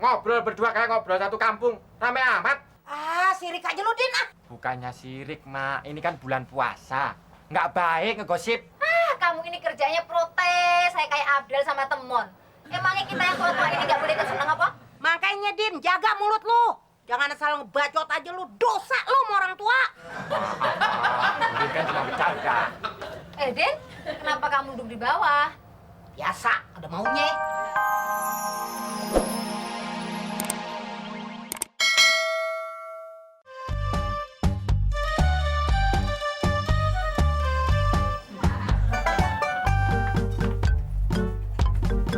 Ngobrol berdua kayak ngobrol satu kampung. Rame amat. Ah, sirik aja lu, Din, ah. Bukannya sirik, Mak. Ini kan bulan puasa. Nggak baik ngegosip. Ah, kamu ini kerjanya protes, saya kayak Abdel sama Temon. Emangnya kita yang tua-tua ini nggak boleh kesenang apa? Makanya, Din, jaga mulut lu. Jangan asal ngebacot aja lu. Dosa lu sama orang tua. Ini kan cuma bercanda. Din, kenapa kamu duduk di bawah? Biasa, ada maunya.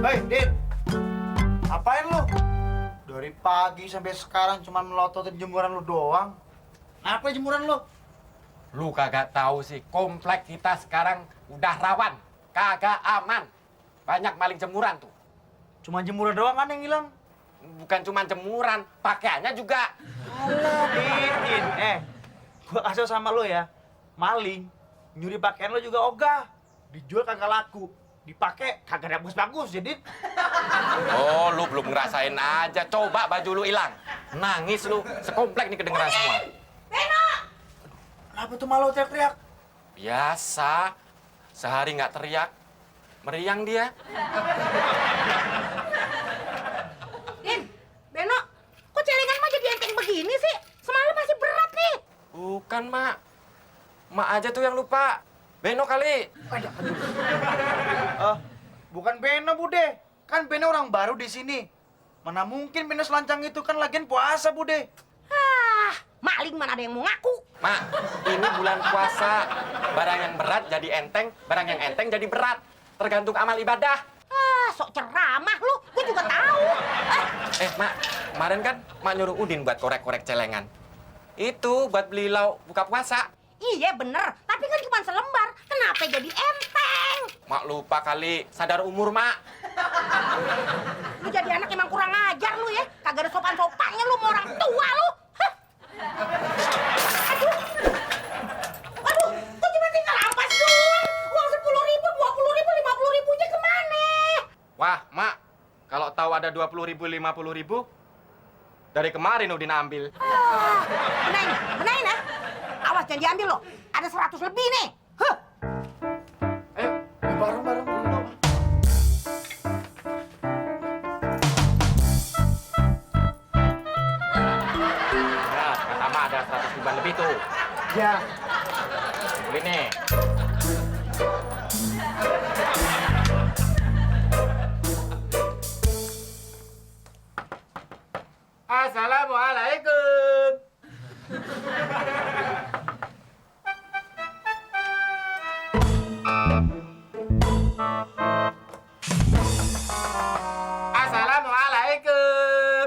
Hei, Din. Apain lu? Dari pagi sampai sekarang cuma melototin jemuran lu doang. Apa jemuran lu? Lu kagak tahu sih, komplek kita sekarang udah rawan. Kagak aman. Banyak maling jemuran tuh. Cuma jemuran doang kan yang hilang? Bukan cuma jemuran, pakaiannya juga. Alah, Din. Gua kasih sama lu ya. Maling, nyuri pakaian lu juga ogah. Dijual kagak laku. Dipakai kagak ada bagus-bagus, jadi. Oh, lu belum ngerasain aja. Coba baju lu hilang. Nangis lu. Sekomplek nih kedengeran semua. Beno! Kenapa tuh malu teriak-teriak? Biasa. Sehari nggak teriak. Meriang dia. Din, Beno, kok celengan mah jadi enteng begini sih? Semalam masih berat nih. Bukan, Mak. Mak aja tuh yang lupa. Beno kali. Bukan Beno, Bude. Kan Beno orang baru di sini. Mana mungkin Beno selancang itu, kan lagian puasa, Bude. Ah, maling mana ada yang mau ngaku? Mak, ini bulan puasa. Barang yang berat jadi enteng, barang yang enteng jadi berat. Tergantung amal ibadah. Ah, sok ceramah lu. Gue juga tahu. Mak, kemarin kan Mak nyuruh Udin buat korek-korek celengan. Itu buat beli lauk buka puasa. Iya bener, tapi kan cuma selembar. Kenapa jadi enteng? Mak lupa kali, sadar umur, Mak. Lu jadi anak emang kurang ajar lu ya. Kagak ada sopan-sopannya lu sama orang tua lu. Hah? Aduh. Aduh, kok cuma tinggal ampas doang? Uang 10.000, 20.000, 50.000-nya kemana? Wah, Mak, kalau tahu ada 20.000, 50.000, dari kemarin Udin ambil. Ah, benain ah. Awas jangan diambil loh. Ada 100 lebih nih. Huh. Ayo, Bareng-bareng dulu. Berat, kata Mak ada 100 ribuan lebih tuh. Ya. Beli nih. Assalamualaikum. Assalamualaikum.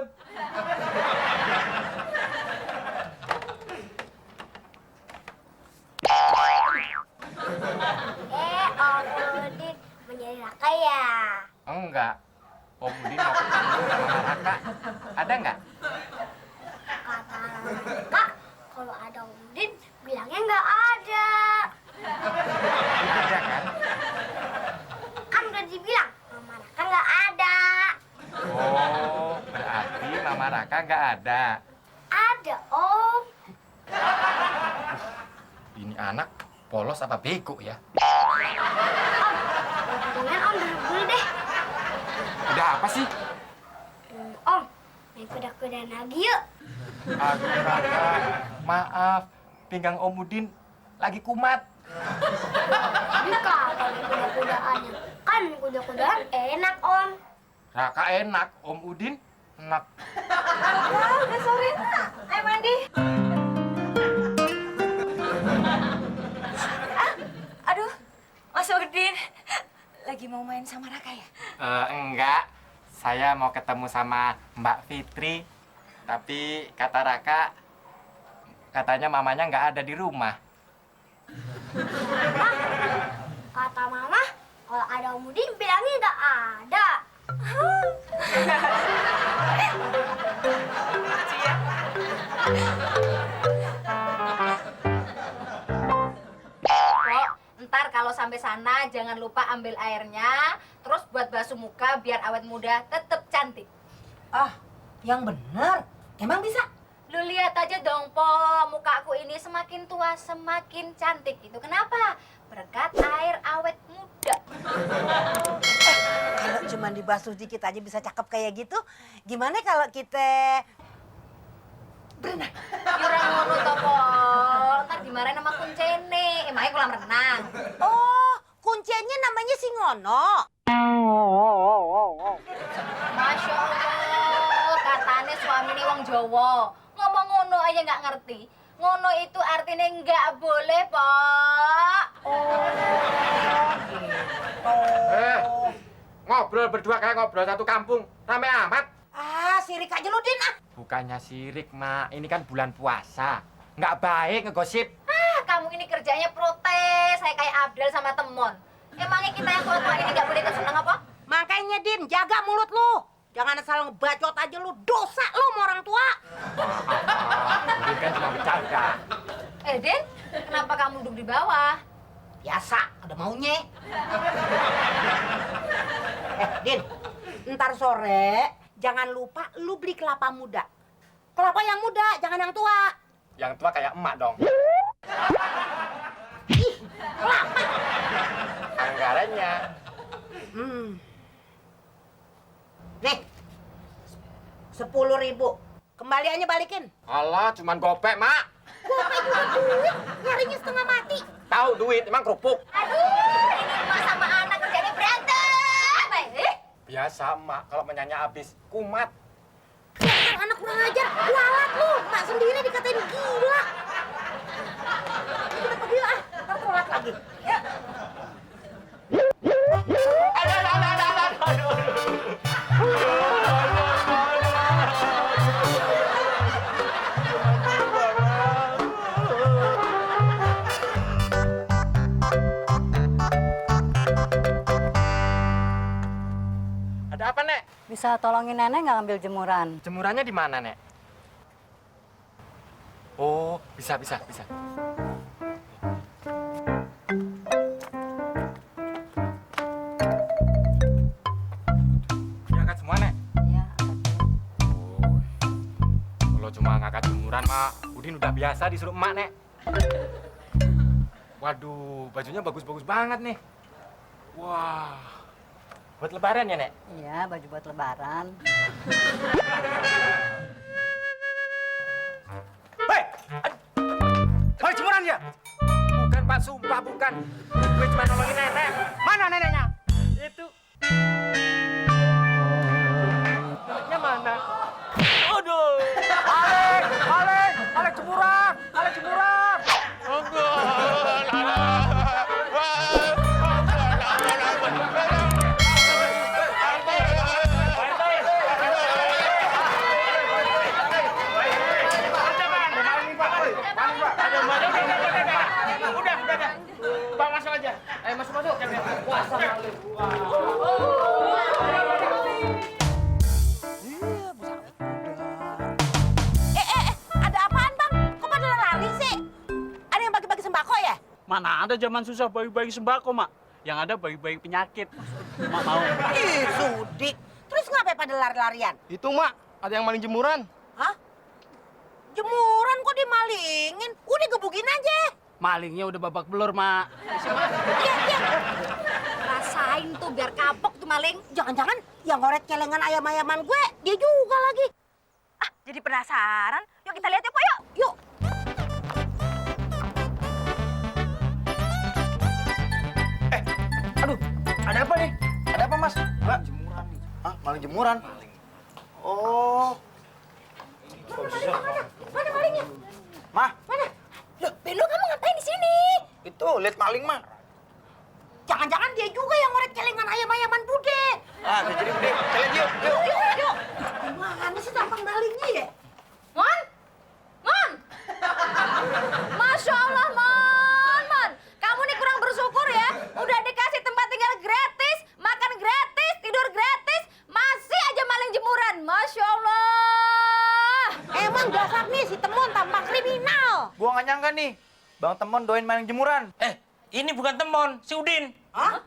Om Udin menjadi Raka ya? Enggak. Om Udin mau ketemu sama Raka. Ada nggak? Kata Raka, kalau ada Om Udin, bilangnya nggak ada. Ada kan? Kan udah dibilang, Mama Raka nggak ada. Oh, berarti Mama Raka nggak ada. Ada, Om. Ini anak polos apa bego ya? Dengan Om duduk dulu deh. Udah apa sih? Om, naik kuda-kudaan lagi yuk. Aduh Raka, maaf. Pinggang Om Udin lagi kumat. Bukan, kalau kuda-kudaannya. Kan kuda-kudaan enak, Om. Raka enak, Om Udin enak. Udah sore, Nak. Ayo mandi. Aduh, Mas Udin. Lagi mau main sama Raka ya? Enggak. Saya mau ketemu sama Mbak Fitri. Tapi kata Raka, katanya mamanya nggak ada di rumah. Kata Mama, kalau ada Om Udin, bilangnya nggak ada. Kok, ntar kalau sampai sana jangan lupa ambil airnya, terus buat basuh muka biar awet muda tetap cantik. Ah, Yang bener. Emang bisa? Lu lihat aja dong, Po. Mukaku ini semakin tua, semakin cantik. Itu kenapa? Berkat air awet muda. Kalau cuma dibasuh dikit aja bisa cakep kayak gitu, gimana kalau kita berenang? Kira ngono to, Po. Ntar dimarahin sama kuncene. Emangnya kolam renang. Oh, kuncinya namanya si Ngono. Masya Allah, katanya suami ini wong Jawa. Ngomong ngono aja nggak ngerti. Ngono itu artinya nggak boleh, Pak. Ngobrol berdua kayak ngobrol satu kampung. Rame amat. Ah, sirik aja lu, Din, ah. Bukannya sirik, Mak. Ini kan bulan puasa. Nggak baik ngegosip. Ah, kamu ini kerjanya protes. Saya kayak Abdel sama Temon. Emangnya kita yang tua-tua ini nggak boleh kesenang apa? Makanya, Din, jaga mulut lu. Jangan asal ngebacot aja lu. Dosa lu sama orang tua. Ini kan cuma bercanda. Din, kenapa kamu duduk di bawah? Biasa, ada maunya. Din, ntar sore jangan lupa lu beli kelapa muda. Kelapa yang muda, jangan yang tua. Yang tua kayak emak dong. Ih, kelapa. Anggarannya. Nih, 10.000. Kembaliannya balikin. Allah, cuman gopek, Mak. Gopek juga duit, nyarinya setengah mati. Tahu duit, emang kerupuk. Aduh, ini emak sama anak kerjanya berantem. Biasa, Mak. Kalau menyanyi habis, kumat. Dasar anak kurang ajar, kualat lu. Mak sendiri dikatain gila. Kita pergi lah, ntar telat lagi. Yuk. Ada apa, Nek? Bisa tolongin nenek nggak ngambil jemuran? Jemurannya di mana, Nek? Oh, bisa. Diangkat semua, Nek? Iya. Oh, kalau cuma ngangkat jemuran, Mak, Udin udah biasa disuruh emak, Nek. Waduh, bajunya bagus-bagus banget nih. Wah, buat lebaran ya, Nek? Iya, baju buat lebaran. Hei! Mau jemuran ya? Bukan, Pak, sumpah bukan. Gue cuma nolongin nenek. Mana neneknya? Itu. Neneknya mana? Aduh! Alek jemuran! Alek jemuran! Udah. Bang, masuk aja. Ayo masuk. Puasa malu. Ada apaan, Bang? Kok pada lari sih? Ada yang bagi-bagi sembako ya? Mana ada zaman susah bagi-bagi sembako, Mak. Yang ada bagi-bagi penyakit. Mak mau. Ih, Sudik. Terus ngapain pada lari-larian? Itu, Mak. Ada yang maling jemuran. Hah? Jemuran kok dimalingin? Udah gebukin aja. Malingnya udah babak belur, Mak. Iya. Rasain tuh biar kapok tuh maling. Jangan-jangan yang ngoret celengan ayam-ayaman gue, dia juga lagi. Ah, jadi penasaran. Yuk kita lihat yuk, Po, yuk. Yuk. Aduh, ada apa nih? Ada apa, Mas? Mbak? Jemuran nih. Hah? Maling jemuran? Oh. Mana malingnya? Mah, Mana? Loh, Beno kamu ngapain di sini? itu lihat maling, Mah. Jangan-jangan dia juga yang ngoret celengan ayam-ayaman Bude. Ah, udah jadi udah. Kita lihat yuk. Yuk. Gimana sih tampang malingnya ya? Mon! Masya Allah, Mon! Kamu nih kurang bersyukur ya. Udah dikasih tempat tinggal gratis, makan gratis, tidur gratis, masih aja maling jemuran. Masya Allah. Emang dasar nih si Temon tampak kriminal. Gua nggak nyangka nih, Bang Temon doain maling jemuran. Ini bukan Temon, si Udin. Hah?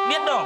Lihat dong.